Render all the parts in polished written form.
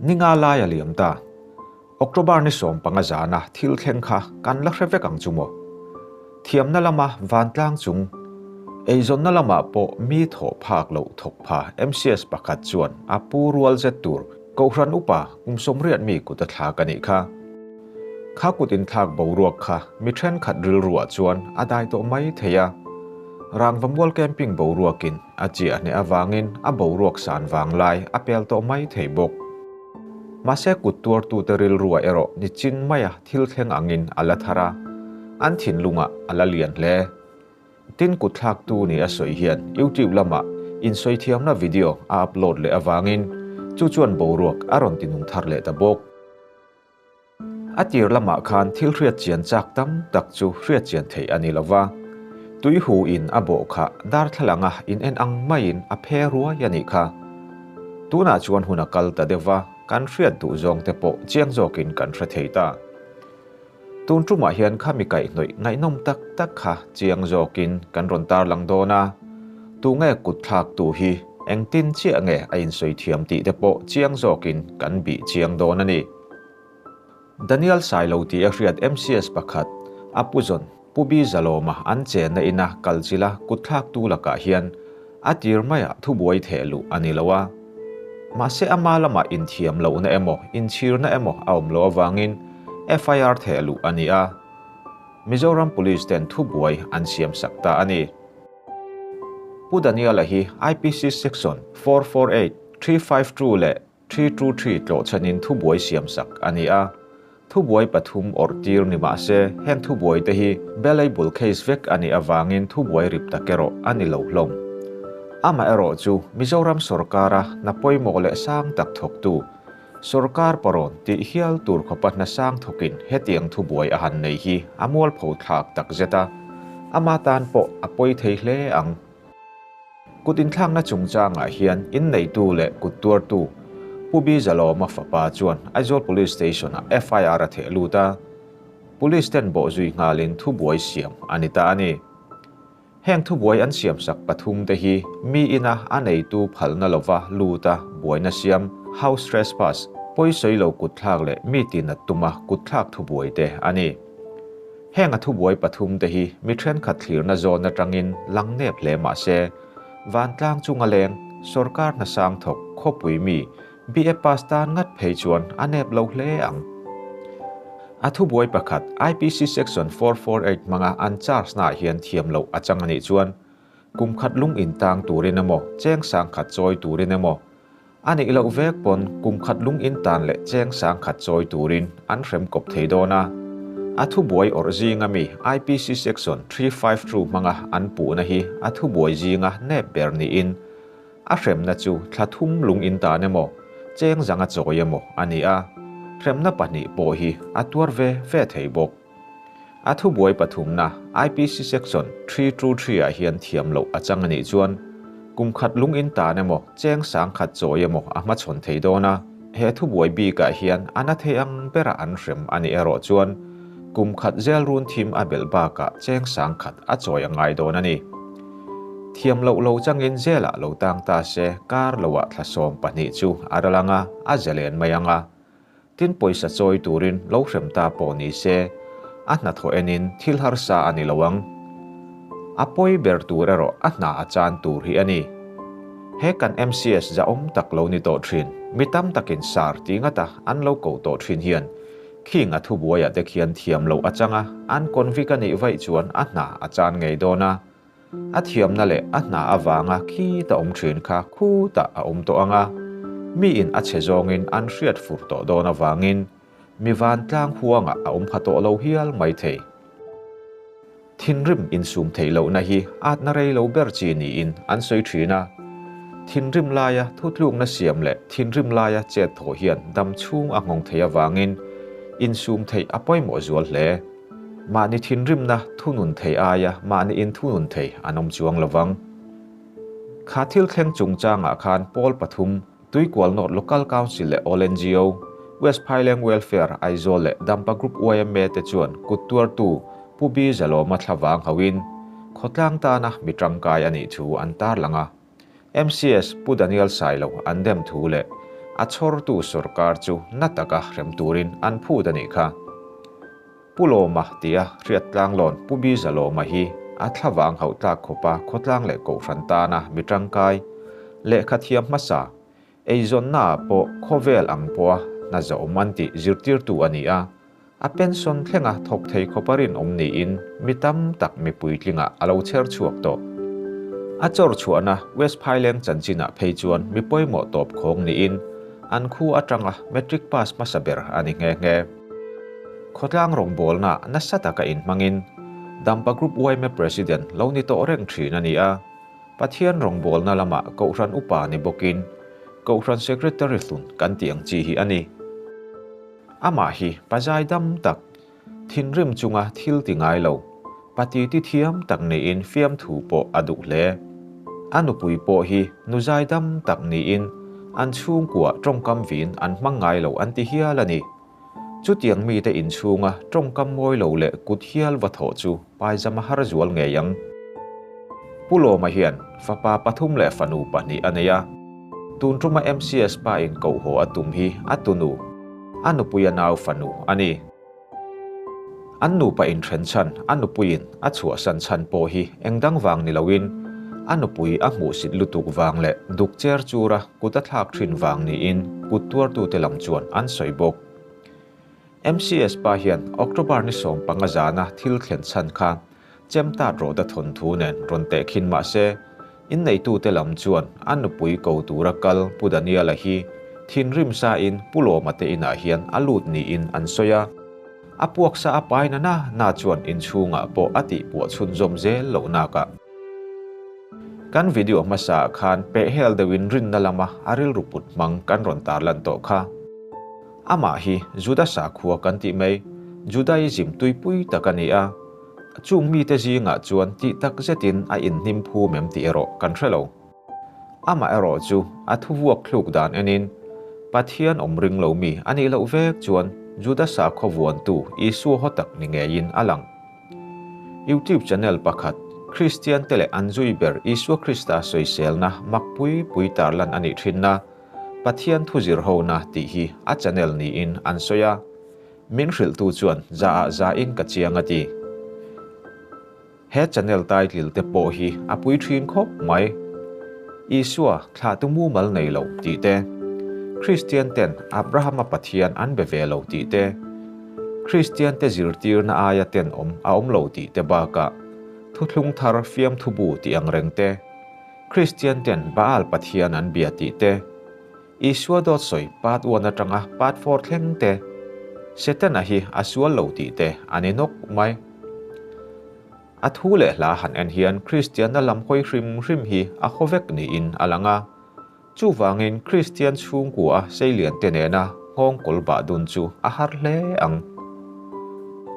Ni nga lai a liam ta. October ni 15 zana thil thleng kha kan la hre vek ang chu maw? Thiamna lama vantlang chung, eizawnna lamah pawh mi thawh phak loh thawk pha MCS pakhat chuan a pu rual zet tur Kohhran upa kum 80 mi kut a thlak a nih kha. Kha kut inthlak boruak kha mi thenkhat rilruah chuan a dai tawh mai thei a. Rangvamual camping boruakin a chiah hneh avangin a boruak san vang lai a pel tawh mai thei bawk. Mahse kut tuartute rilruah erawh ni chin maia thil thleng angin a la thar a, an thinlungah a la lian hle. Tin kut thlaktu ni a sawi hian YouTube lamah insawithiamna video a upload leh avangin chu chuan boruak a rawn tinung thar leh ta bawk. A tir lamah khan thil hriatchian chak tam tak chu hriatchian theih a ni lova, tui hu in a bawh kha darthlalanga in en ang maiin a phe ruai a nih kha. Tunah chuan hun a kal ta deuh va, kan hriat duh zawng te pawh chiang zawkin kan hre thei ta. Tun tumah hian khami kaihhnawih ngaihnawm tak tak kha chiang zawkin kan rawn tarlang dawn a, tunge kut thlak tu hi engtin chiah nge a insawi thiam tih te pawh chiang zawkin kan bih chiang dawn a ni. Daniel Sailo tih a hriat MCS pakhat, a pu zawn Pu Bi Zalawma an chenna ina kal chila kut thlak tu lakah hian a tir maiah thubuai theh luh a ni lo a. Mahse ama lamah inthiam lohna emaw inchhirna emaw a awm loh avangin FIR theh luh a ni a. Mizoram Police ten thubuai an siam sak ta a ni. Pu Daniel-a hi IPC Section 448, 352 leh 323 tlawhchhanin thubuai siam sak a ni a. Thubuai pathum awrh tir ni mah se heng thubuai te hi bailable case vek a nih avangin thubuai rip tak erawh a ni lo hlawm. Amaherawh chu Mizoram sawrkara hna pawimawh leh sang tak thawktu, sawrkar parawn tih hial tur khawpa hna sang thawkin hetiang thubuai a han nei hi a mualpho thlak tak zet a, ama tan pawh a pawi thei hle ang. Kut inthlakna chungchangah hian inneitu leh kut tuartu Pu Bi Zalawma fapa chuan Aizawl Police Station-ah FIR a theh lut a, Police ten bawhzui nghalin thubuai siam a ni ta a ni. Heng thubuai an siamsak pathum te hi mi ina a neitu phalna lova luta buaina siam, house trespass, pawisawi lo kutthlak leh mi tinat tuma kutthlak thubuai te a ni. Heng a thubuai pathum te hi mi thenkhat thlirna zawn atangin lang nep hle mah se, vantlang chunga leng, sawrkar hnasang thawk, khawpui mi, BA pass tan ngat phei chuan a nep lo hle ang. A thubuai pakhat IPC Section 448 hmanga an charge naah hian thiam loh a chang a nih chuan kum khat lung intang turin emaw, cheng sangkhat chawi turin emaw, A nih loh vek pawn kum khat lung in tan leh cheng sang khat chawi turin an hrem kawp thei dawn a. A thubuai awrh zinga mi IPC Section 352 hmanga an puhna hi a thubuai zinga nep ber niin a hremna chu thla thum lung in tan emaw, cheng zanga chawi emaw a ni a. Hremna pahnih pawh hi a tuar ve ve thei bawk. A thubuai pathumna IPC Section 323 ah hian thiam loh a chang a nih chuan kum khat lung in tan emaw cheng sang khat chawi emaw a hmachhawn thei dawn a, he thubuai bikah hian a na thei ang bera an hrem a nih erawh chuan kum khat zel run thim a belh bakah cheng sang khat a chawi a ngai dawn a ni. Thiam loh lo changin zelah lo tang ta se kar loah thla 12 chu a ral ang a, a zelen mai ang a. Tin pawisa chawi turin lo hrem ta pawh ni se, a hnathawh enin thil harsa a ni lo ang. A pawi ber tur erawh a hna a chan tur hi a ni. He kan MCS zahawm tak lo ni tawh thin, mi tam takin sar ti ngata an lo koh tawh thin hian khing a thubuaiah te khian thiam loh a chang a, an convict a nih vaih chuan a hna a chan ngei dawn a. A thiamna leh a hna avanga khi ta awm thin kha khutah a awm tawh ang a, miin a che zawngin an hriat fur tawh dawn avangin mi vantlang huangah a awm pha tawh lo hial mai thei. Thinrim insum theih lohna hi atna rei lo ber chi niin an sawi thin a, thinrim laia thutlukna siam leh thinrim laia chet thawh hian dam chhung a nghawng thei avangin insum theih a pawimawh zual hle. Mahni thinrimna thunun thei aia mahni inthunun thei an awm chuang lovang. Kha thil thleng chungchangah khan pawl pathum, Tuikual North Local Council leh All NGO, West Phaileng Welfare, Aizawl leh Dampa Group yma te chuan kut tuartu Pu Bi Zalawma thlavang hauhin khawtlang tana mi tangkai a nih thu an tarlang a. MCS Pu Daniel Sailo an dem thu leh A chhawrtu sorkar chu na taka hrem turin an phut a nih kha. Pu Lawma tia hriat tlanglawn Pu Biza Lawma hi a thlavang hauh tlak khawpa khawtlang leh kohhran tana mi tangkai, lehkha thiam hmasa, eizawnnaah pawh khawvel ang pawha hna zawm an tih zirtirtu a ni a. A pension thlenga thawk thei khawpa rinawm niin mi tam tak mipui tlingah a lo chher chhuak tawh. A chawr chhuahna West Phaileng chanchinah phei chuan mi pawimawh tawp khawng niin an khu atanga matric pass hmasa ber a ni nghe nghe. Khawtlang rawngbawlna nasa taka inhmangin Dampa Group yma President lo ni tawh reng thin a ni a, Pathian rawngbawlna lamah Kohhran upa ni bawkin Kohhran Secretary hlun kan tih ang chi hi a ni. Amah hi pazai dam tak, thinrim chunga thil ti ngai lo, pati ti thiam tak niin fiamthu pawh a duh hle. A nupui pawh hi nu zai dam tak niin an chhungkua tawngkam vin an hmang ngai lo an ti hial a ni. Chutiang mite inchhunga tawngkam mawi lo leh kut hial va thawh chu paizam a har zual ngei ang. Pu Lawma hian fapa pathum leh fanu pahnih a nei a. Tun tuma MCS pa in koh haw a tum hi a tunu, a nupui a nau fanu a ni. An nupa inthen chhan a nupuiin a chhuahsan chhan pawh hi eng dang vang ni loin a nupui a hmuhsit lutuk vang leh duk cher chura kut a thlak thin vang niin kut tuartute lam chuan an sawi bawk. MCS pa hian October ni 15 zana thil thlen chhan kha Chem tat rawh ta thawnthu nen rawn teh khin mah se, inneitute lam chuan a nupui ko tura kal Pu Daniela hi thinrim sa in Pu Lawma te inah hian a lut niin an sawi a. A puak sa a pai na na na chuan inchhungah pawh a tihpuah chhunzawm zel loh nakah. Kan video hmasa ah khan pehhel deuhin rinna lama a rilru put hmang kan rawn tarlan tawh kha. Amah hi Juda sakhua kan tih mai, Judaism tuipui tak a ni a. Chung mite zingah chuan tih tak zetin a inhnim phum em tih erawh kan hre lo. Amah erawh chu a thuvuak thluk dan enin Pathian awm ring lo mi a nih loh vek chuan Juda sakhaw vuantu Isua haw tak ni ngeiin a lang. YouTube channel pakhat Kristian te leh an zui ber Isua Krista sawiselna mak pui pui tarlan a nih thinna Pathian thu zir hona tih hi a channel niin an sawi a. Min hrilhtu chuan za ah za in ka chiang a ti. He channel title te pawh hi a pui thin khawp mai. Isua thlahtu mumal nei lo tih te, Kristian ten Abrahama Pathian an be ve lo tih te, Kristian te zirtirna aia tenawm a awm lo tih te bakah thuthlung thar fiamthu bu tih ang reng te, Kristian ten Baal Pathian an bia tih te, Isua dawt sawi part one atanga part four thleng te, Setana hi a sual lo tih te a ni nawk mai. A thu leh hla han en hian Kristianna lam hawi hrim hrim hi a haw vek niin a lang a. Chuvangin Kristian chhungkua a seilian te nena nghawng kawl bah dun chu a har hle ang.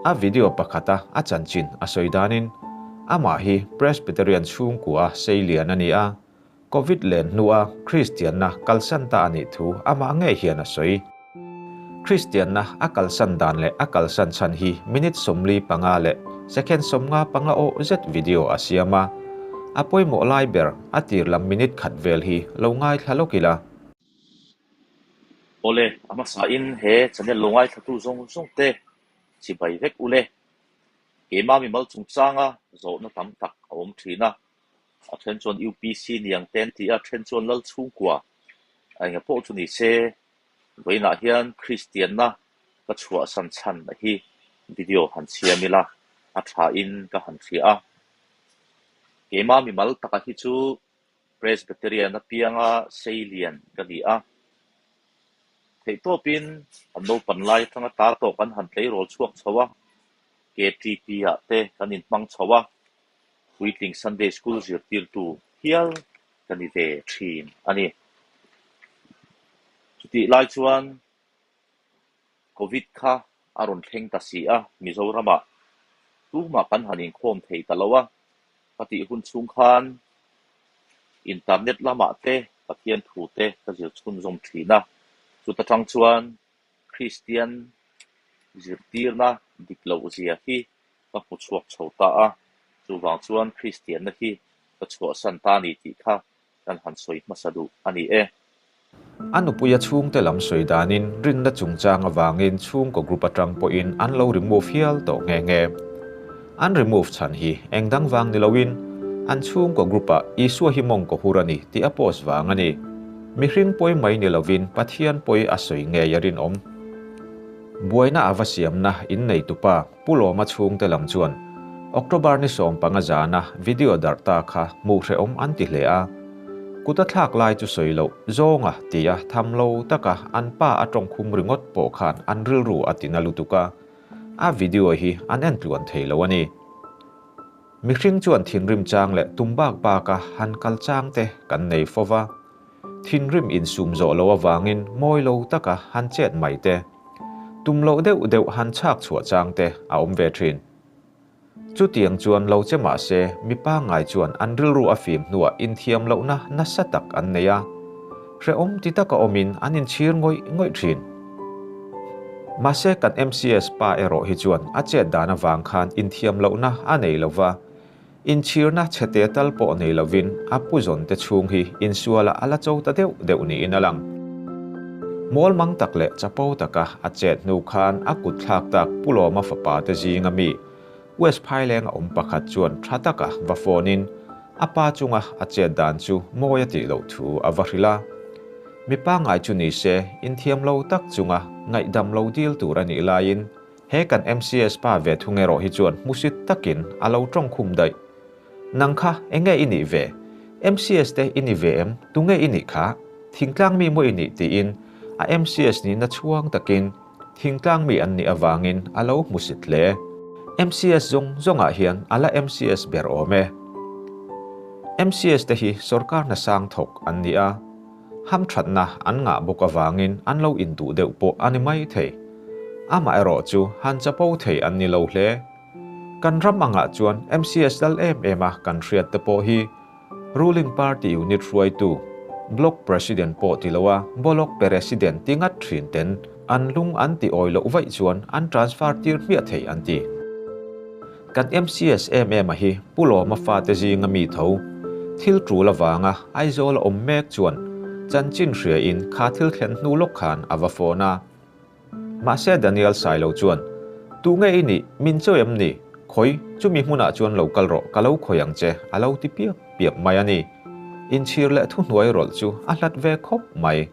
A video pakhata a chanchin a sawi danin amah hi Presbyterian chhungkua a seilian a ni a. Covid len hnua Kristianna kalsan ta a nih thu amah ngei hian a sawi. Kristianna a kalsan dan leh a kalsan chhan hi minute 45 leh second 55 awh zet video a siam a, a pawimawh lai ber a tir lam minute khat vel hi lo ngaithla lawk ila. Awle, a hmasain he channel lo ngaithlatu zawng zawng te chibai vek ule. Keimah mimal chungchanga zawhna tam tak a awm thin a, A then chuan UPC niang te an ti a, a then chuan Lal chhungkua a enga pawh chu ni se, vawiinah hian Kristianna ka chhuahsan chhan a hi video han siam ila a thain ka han hria a. Keimah mimal taka hi chu Presbyterian apianga seilian ka ni a, theihtawpin an naupan lai atanga tar tawh kan han tleirawl chhuak chho a, KTP ah te kan inhmang chho a. Puitling Sunday School zirtirtu hial ka ni ve thin a ni. Chutih lai chuan Covid kha a rawn thleng ta si a, Mizoramah tumah kan han inkhawm thei ta lo a, ka tih hun chhung khan internet lamah te Pathian thu te ka zir chhunzawm thin a, chuta tang chuan Kristian zirtirna dik loh zia hi ka hmu chhuak chho ta a, chuvang chuan Kristianna hi ka chhuahsan ta a ni tih kha kan han sawi hmasa duh a ni e. A nupuia chhungte lam sawi danin rinna chungchang avangin chhungkaw group atang pawhin an lo remove hial tawh nghe nghe. An remove chhan hi eng dang vang ni loin an chhungkaw group-ah Isua hi mawngkaw hur a ni tih a post vang a ni. Mihring pawi mai ni lovin Pathian pawi a sawi ngei a rinawm. Buaina a va siamna inneitupa Pu Lawma chhungte lam chuan October ni 15 zana video darh ta kha hmuh hrehawm an ti hle a. Kut a thlak lai chu sawi loh zawnga tia tham lo taka an pa a tawngkhum ringawt pawh khan an rilru a tina lutuk a, a video hi an en tluan thei lo a ni. Mihring chuan thinrim chang leh tum bak baka han kal chang te kan nei fo va. Thinrim insum zawh loh avangin mawi lo taka han chet mai te, tum loh deuh deuh han chhak chhuah chang te a awm ve thin. Chutiang chuan lo che mah se mi pangngai chuan an rilru a fim hnuah inthiam lohna nasa tak an nei a, hrehawm ti taka awmin an inchhir ngawih ngawih thin. Mahse kan MCS pa erawh hi chuan a chet dan avang khan inthiam lohna a nei lo va, Inchhirna chhete tal pawh nei lovin a pu zawn te chhung hi insualah a la cho ta deuh deuh niin a lang. Mualmang tak leh chapo taka a chet hnu khan a kut thlak tak Pu Lawma fapa te zinga mi West Phaileng a awm pakhat chuan tha taka va phone in a pa chunga a chet dan chu mawi a tih loh thu a va hrilh a. Mi pangngai chu ni se inthiam lo tak chunga ngaihdam lo dil tur a nih laiin He kan MCS pa ve thung erawh hi chuan hmusit takin a lo tawng khum daih. Nang kha enge i nih ve? MCS te i ni ve em? Tunge i nih kha? Thingtlang mi maw i nih? tiin a MCS nihna chhuang takin thingtlang mi an nih avangin a lo hmusit hle. MCS zawng zawngah hian a la MCS ber awm e. MCS te hi sawrkar hna sang thawk an ni a. Hamthatna an ngah bawk avangin an lo induh deuh pawh a ni mai thei. Amaherawh chu han chapo thei an ni lo hle. Kan ram angah chuan MCS lal em em a kan hriat te pawh hi Ruling Party unit hruaitu, Block President pawh ti loa Bolok Peresident ti ngat thin ten an lung an ti awi loh vaih chuan an transfer tir hmiah thei an ti. Kan MCS em em a hi Pu Lawma fate zinga mi tho, thil tul avanga Aizawl a awm mek chuan chanchin hria in kha thil thlen hnu lawk khan a va phone a. Mahse Daniel Sailo chuan, Tu nge i nih, min cho em ni? Khawi, chumi hmunah chuan lo kal rawh, ka lo khawi ang che, a lo ti piap piap mai a ni. Inchhir leh thuhnuai rawlh chu a hlat ve khawp mai.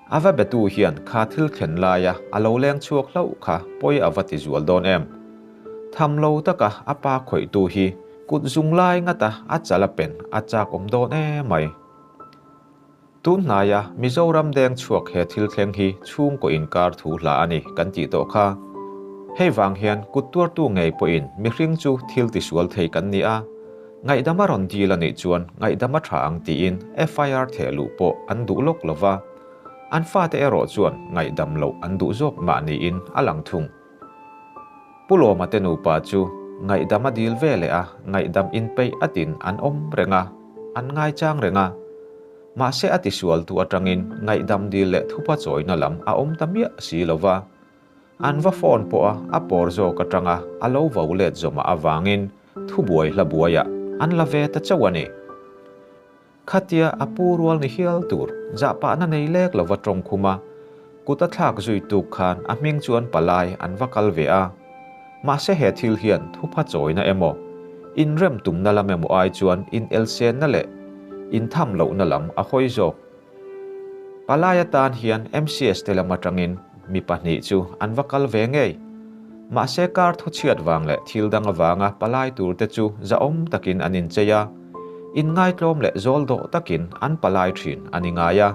A va betu hian kha thil thlen laia a lo leng chhuak hlauh kha pawi a va ti zual dawn em? Tham lo taka a pa khawihtu hi kut zung lai ngata a chal a pen a chak awm dawn emai. Tun hnaia Mizoram deng chhuak he thil thleng hi chhungkaw inkar thu hla a ni kan tih tawh kha. Hei vang hian kut tuartu ngei pawhin mihring chu thil tisual thei kan ni a, Ngaihdam a rawn dil a nih chuan ngaihdam a tha ang tiin FIR theh luh pawh an duh lawk lo va, an fate erawh chuan ngaihdam loh an duh zawk mah niin a lang thung. Pu Lawma te nupa chu ngaihdam a dil ve leh a, ngaihdam inpeih atin an awm reng a, an ngaichang reng a. Mahse a tisualtu atangin ngaihdam dil leh thupa chawina lam a awm ta miah si lo va. An va phone pawh a a pawr zawk atanga a lo vo let zawmah avangin thubuai hla buaiah an la ve ta chauh a ni. Khatia a pu rual ni hial tur zahpahna nei lek lova tawng khum a, kut a thlak zui tuk khan a hming chuan palai an va kal ve a. Mahse he thil hian thupha chawina emaw, inrem tumna lam emaw ai chuan inelsenna leh intham lohna lam a hawi zawk. Palai atan hian MCS te lam atangin mi pahnih chu an va kal ve ngei. Mahse kar thu chhiat vang leh thil dang avanga palai tur te chu zahawm takin an inchei a, inngaitlawm leh zawl dawh takin an palai thin a ni ngai a.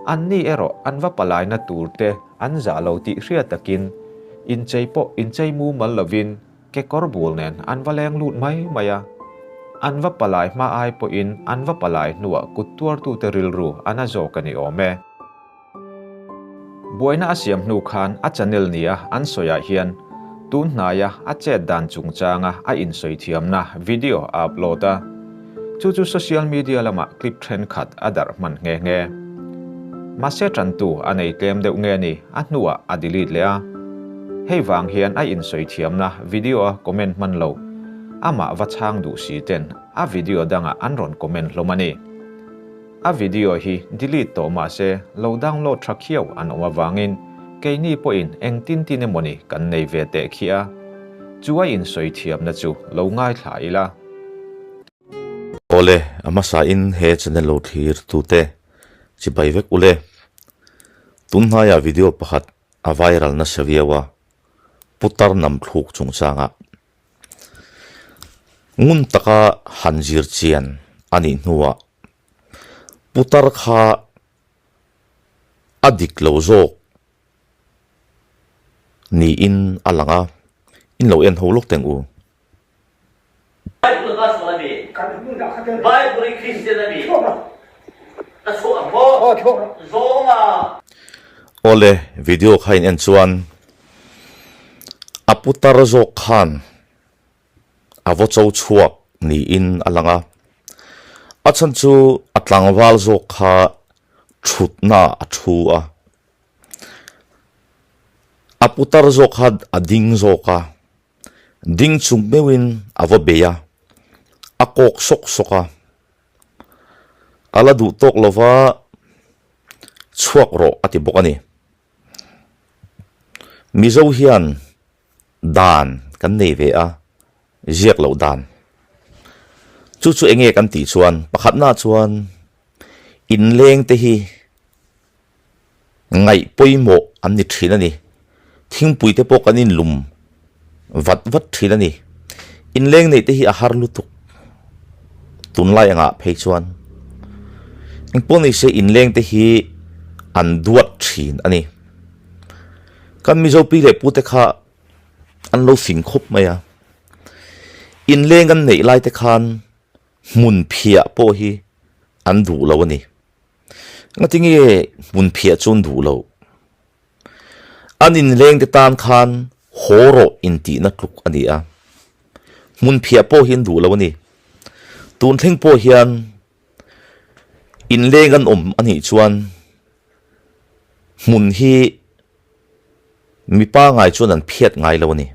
Anni erawh an va palaina tur te an zah lo tih hriat takin inchei pawh inchei mumal lovin Kekawr bul nen an va leng lut mai mai a, an va palai hma ai pawhin an va palai hnuah kut tuartute rilru a na zawk a ni awm e. Buaina a siam hnu khan a channel nia an sawiah hian tun hnaia a chet dan chungchanga a insawi thiamna video a upload a, Chu chu social media lamah clip thenkhat a darh hman nghe nghe. Mahse tantu a nei tlem deuh nge ni a hnuah a delete leh a. Hei vang hian a insawi thiamna video a comment hman lo. Amah va chhang duh si ten a video dangah an rawn comment hlawm a ni. A video hi delete tawh mah se lo download tha khiau an awm avangin keini pawhin engtin tin emawni kan nei ve teh khi a. Chu a insawi thiamna chu lo ngaithla ila. Awle, a hmasain he channel lo thlir tute chibai vek ule. Tunhnaiah video pakhat a viral nasa viau a, putar nam thluk chungchangah. Ngun taka han zir chian a nih hnuah putar kha a dik lo zawk niin a lang a, in lo en ho lawk teng u. Bible ka chhuah a mi? Bible hi Christian a mi? Ka chhuah ang maw? Zawng a. Awle, video kha in en chuan a putar zawk khan a vaw cho chhuak niin a lang a, a chhan chu a tlangval zawk kha thutna a thu a, a putar zawk kha a ding zawk a. Ding chung meuhin a va bei a, a kawk sawk sawk a. A la duh tawk lova chhuak rawh a ti bawk a ni. Mizo hian dan kan nei ve a, ziak loh dan. Chu chu enge kan tih chuan pakhatna chuan inleng te hi Ngaih pawimawh an ni thin a ni. Thingpui te pawh kan inlum vat vat thin a ni. Inleng neih te hi a har lutuk. Tunlai angah phei chuan engpawh ni se inleng te hi an duat thin a ni. Kan Mizo pi leh pu te kha an lo fing khawp mai a. Inleng an neih lai te khan hmun phiah pawh hi an duh lo a ni. Ngatinge hmun phiah chu an duh loh? An inleng te tan khan haw rawh intihna tluk a ni a. Hmun phiah pawh hi an duh lo a ni. Tun thleng pawh hian inleng an awm a nih chuan hmun hi mi pangai chuan an phiat ngai lo a ni.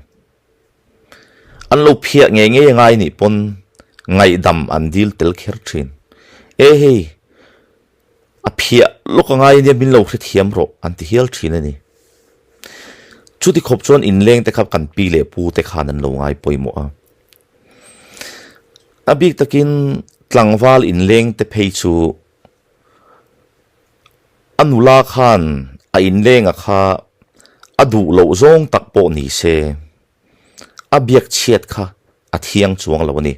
An lo phiah ngei ngei ngai nih pawn ngaihdam an dil tel kher thin. E hei, a phiah lawk a ngai ania min lo hrethiam rawh an ti hial thin a ni. Chuti khawp chuan inleng te kha kan pi leh pu te khan an lo ngai pawimawh a. A bik takin tlangval inleng te phei chu A nula khan a inlenga kha a duh loh zawng tak pawh ni se, a biak chhiat kha a thiang chuang lo a ni.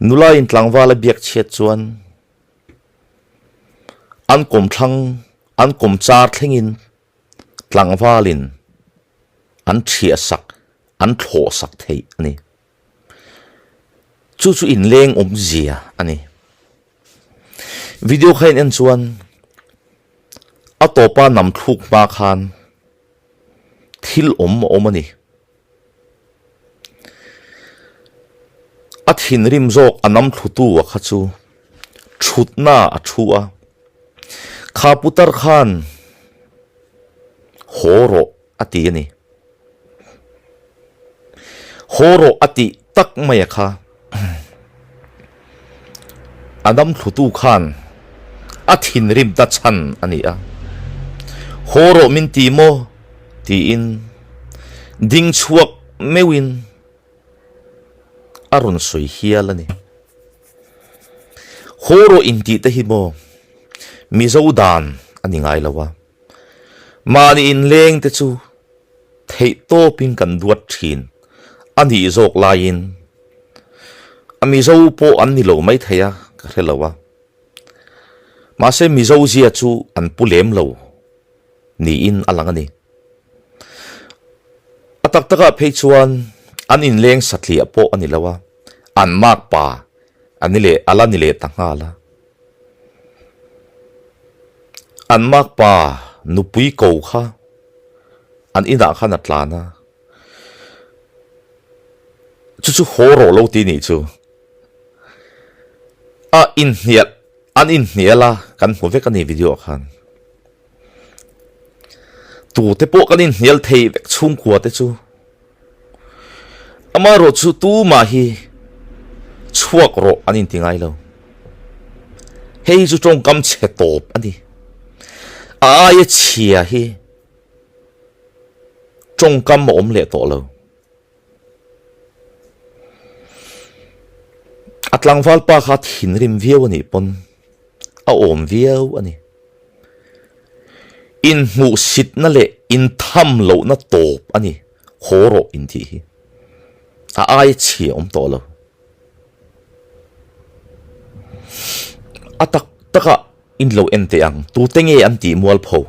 Nula in tlangval a biak chhiat chuan an kawmthlang, an kawmchar thlengin tlangvalin an ṭhiahsak, an thlawhsak theih a ni. Chu chu inleng awmzia a ni. Video kha in en chuan a tawpa nam thluk hma khan thil awm a awm a ni. A thinrim zawk a nam thlutu a kha chu thutna a thu a. Kha putar khan haw rawh a ti a ni. Haw rawh a tih tak mai a kha. A dam thlutu khan a thinrim ta chhan a ni a. Haw rawh min ti maw? tiin ding chhuak meuhin a rawn sawi hial a ni. Haw rawh intih te hi maw Mizo dan a ni ngai lo a. Mahni inleng te chu theih tawpin kan duat thin a nih zawk laiin a Mizo pawh an ni lo mai thei a ka hre lo a. Mahse Mizo zia chu an pu lem lo niin a lang a ni. A tak takah phei chuan an inleng satliah pawh a ni lo a, an makpa a ni leh a la ni leh ta nghal a. An makpa nupui ko kha an inah khan a tlan a, chu chu haw rawh lo ti nih chu. A inhnial an inhnial a kan hmu vek a ni video ah khan. Tute pawh kan inhnial thei vek chhungkua te chu. Amaherawhchu tumah hi chhuak rawh an inti ngai lo. Hei hi chu tawngkam chhe tawp a ni. A aia chhia hi tawngkam a awm leh tawh lo. A tlangval pa kha thinrim viau a nih pawn a awm viau a ni. Inhmuhsitna leh intham lohna tawp a ni haw rawh intih hi. A aia chhia awm tawh lo. A tak takah in lo en teh ang, tute nge an tih mualpho?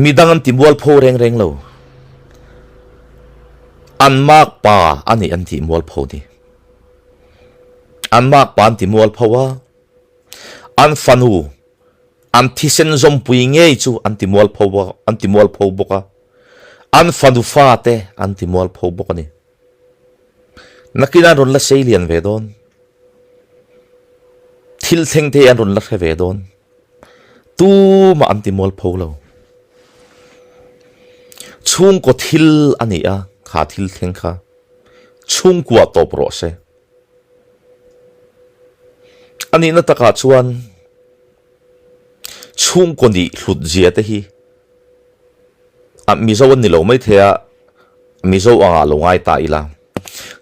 Midang an ti mualpho reng reng lo. An makpa a nih an tih mualpho ni. An makpa an ti mualpho a, an fanu an thisen zawmpui ngei chu an ti mualpho a, an ti mualpho bawk a. An fanu fate an ti mualpho bawk a ni. Nakin an rawn la sei lian ve dawn. Thil thleng te an rawn la hre ve dawn. Tumah an ti mualpho lo. Chhungkaw thil a ni a, kha thil thleng kha chhungkua tawp rawh se. A nihna takah chuan chhungkaw nih hlut zia te hi A Mizo an ni lo maithei a, Mizo angah lo ngai ta ila.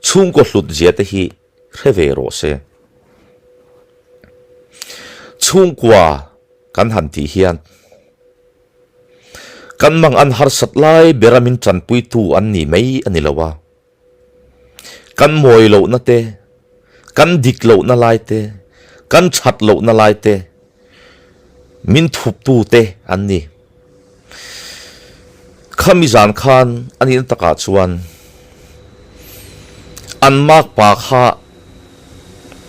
Chhungkaw hlut zia te hi hre ve rawh se. Chhungkua kan han tih hian kan mang an harsat lai bera min tanpuitu an ni mai a ni lo a. Kan mawi lohna te, kan dik lohna lai te, kan that lohna lai te min thuptu te an ni. Khami zan khan a nihna takah chuan an makpa kha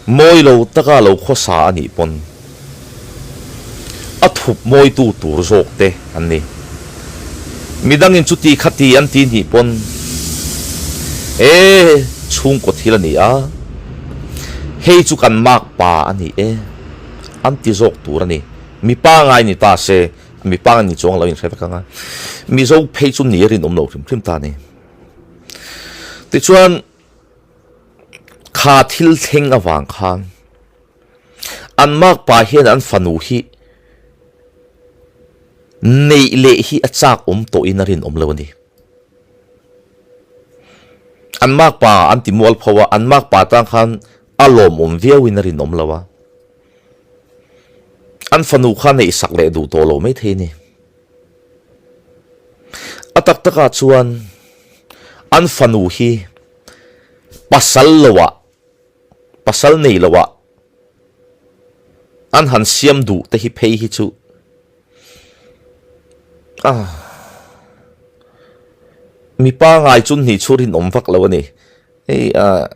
Mawi lo taka lo khawsa a nih pawn a thup mawitu tur zawk te an ni. Midangin chuti khati an ti nih pawn e chhungkaw thil a ni a, hei chu kan makpa a ni e an ti zawk tur a ni. Mipa ngai ni ta se, mipa ngai ni chuang lo inhre vek ang a, Mizo phei chu ni a rinawm lo hrim hrim ta a ni. Tichuan. Kha thil thleng avang khan an makpa hian an fanu hi neih leh hi a chak awm tawhin a rinawm lo a ni. An makpa an ti mual pho a, an makpa tang khan a lawmawm viauin a rinawm lo a. An fanu kha neih sak leh duh tawh lo maithei a ni. A tak takah chuan an fanu hi pasal loah, pasal nei loah an han siam duh te hi phei hi chu ah mipa ngai chu hnih chhur in awm vak lo a ni. Hei ah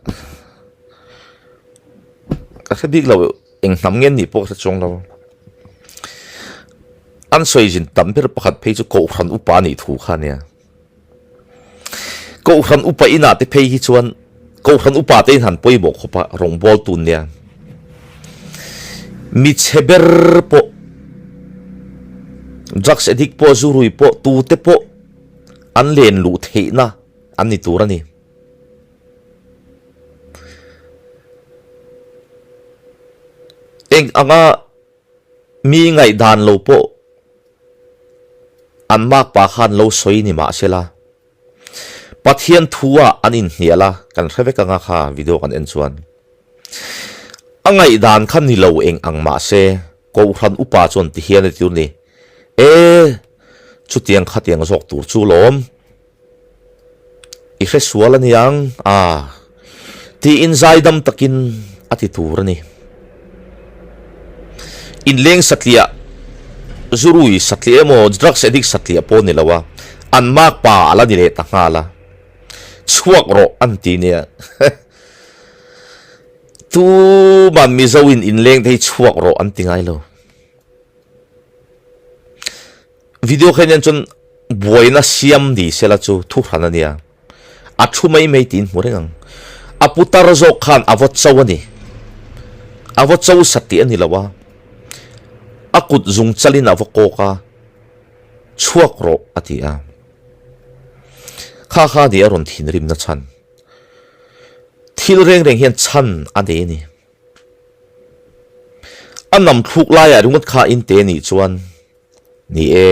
ka hre bik lo eng hnam nge nih pawh ka hre chuang lo. An sawi zin tam ber pakhat phei chu Kohhran upa nih thu kha ania. Kohhran upa inah te phei hi chuan Kohhran upa te in han pawimawh khawp a rawngbâwl tun nia. Mi chhe ber pawh drugs addict pawh zu rui pawh tute pawh an len luh theihna an ni tur a ni. Eng anga mi ngaihdan lo pawh an makpa khan lo sawi ni mah se la, Pathian thu-ah an inhnial a, kan hre vek anga kha video kan en chuan. A ngaihdan kha ni lo eng ang mah se, Kohhran upa chuan ti hian a ti tur ni, E, chutiang khatiang zawk tur chu lawm. I hre sual a niang a, tiin zaidam takin a ti tur a ni. Inleng satliah, zurui satliah emaw drugs addict satliah pawh ni lo a, an makpa a la ni leh ta nghal a, chhuak rawh an ti nia. Tuman Mizo in inleng te hi chhuak rawh an ti ngai lo. Video kha hian chuan buaina siam ni sela chu thu hran a nia. A thu mai mai tiin hmu reng ang. A putar zawk khan a vaw cho a ni. A vaw cho sat tih a ni lo a. A kut zung chalin a vaw kawk a, chhuak rawh a ti a. Kha kha ni a rawn thinrimna chhan. Thil reng reng hian chhan a nei a ni. A nam thluk laiah ringawt kha in te nih chuan ni e,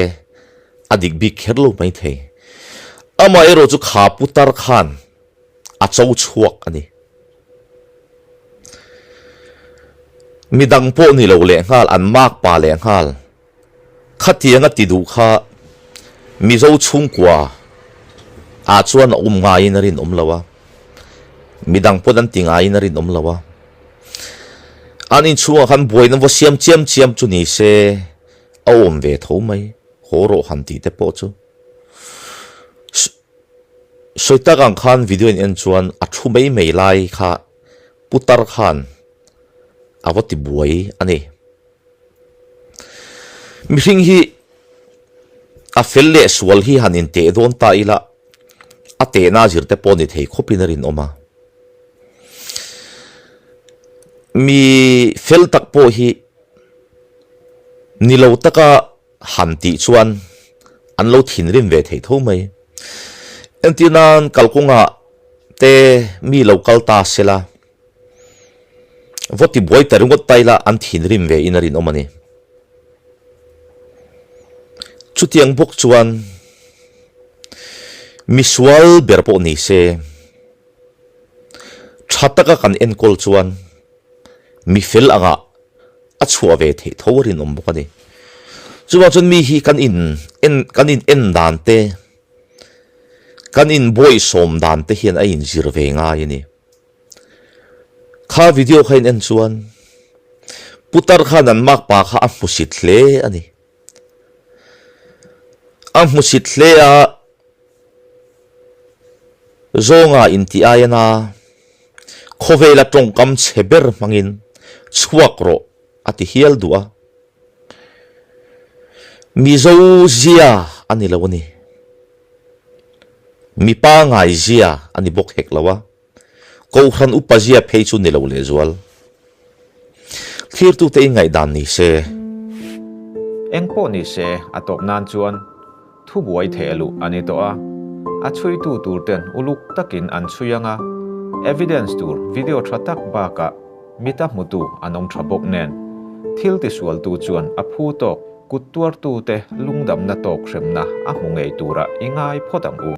a dik bik kher lo maithei. Amaherawh chu kha putar khan a cho chhuak a ni. Midang pawh ni lo lehnghal, an makpa lehnghal. Khatianga ti duh kha Mizo chhungkua ah chuan a awm ngaiin a rinawm lo a, midang pawn an ti ngaiin a rinawm lo a. An inchhungah khan buaina va siam chiam chiam chu ni se a awm ve tho mai, haw rawh han tih te pawh chu. Sawi tak ang khan video in en chuan a thu mai mai lai kha putar khan a va ti buai a ni. Mihring hi a fel leh sual hi han inteh dawn ta ila a tehna zir te pawh ni thei khawpin a rinawm a. Mi fel tak pawh hi ni lo taka han tih chuan an lo thinrim ve thei tho mai. Entir nan kalkawngah te mi lo kal ta sela. Vaw ti buai ta ringawt ta ila an thinrim ve in a rinawm a ni. Chutiang bawk chuan misual ber pawh ni se tha taka kan enkawl chuan mi fel angah a chhuah ve theih tho a rinawm bawk a ni. Chuvang chuan mi hi kan in en kan in en dan te kan in bawihsawm dan te hian a inzir ve ngai a ni. Kha video kha in en chuan putar khan an makpa kha a hmusit hle a ni. A hmusit hle a, zawnga intih aiana khawvela tawngkam chhe ber hmangin chhuak rawh a ti hial duh a. Mizo zia a ni lo a ni. Mipa ngai zia a ni bawk hek lo a. Kohhran upa zia phei chu ni lo lehzual. Thlirtute in ngaihdan ni se. Eng pawh ni se, a tawp nan chuan thubuai theh luh a ni tawh a. A chhuitu tur ten uluk takin an chhui ang a, evidence tur video tha tak bakah mita hmutu an awm tha bawk nen, thil tisualtu chuan a phu tawk kut tuartute lungdamna tawk hremna a hmu ngei turah i ngai phawt ang u.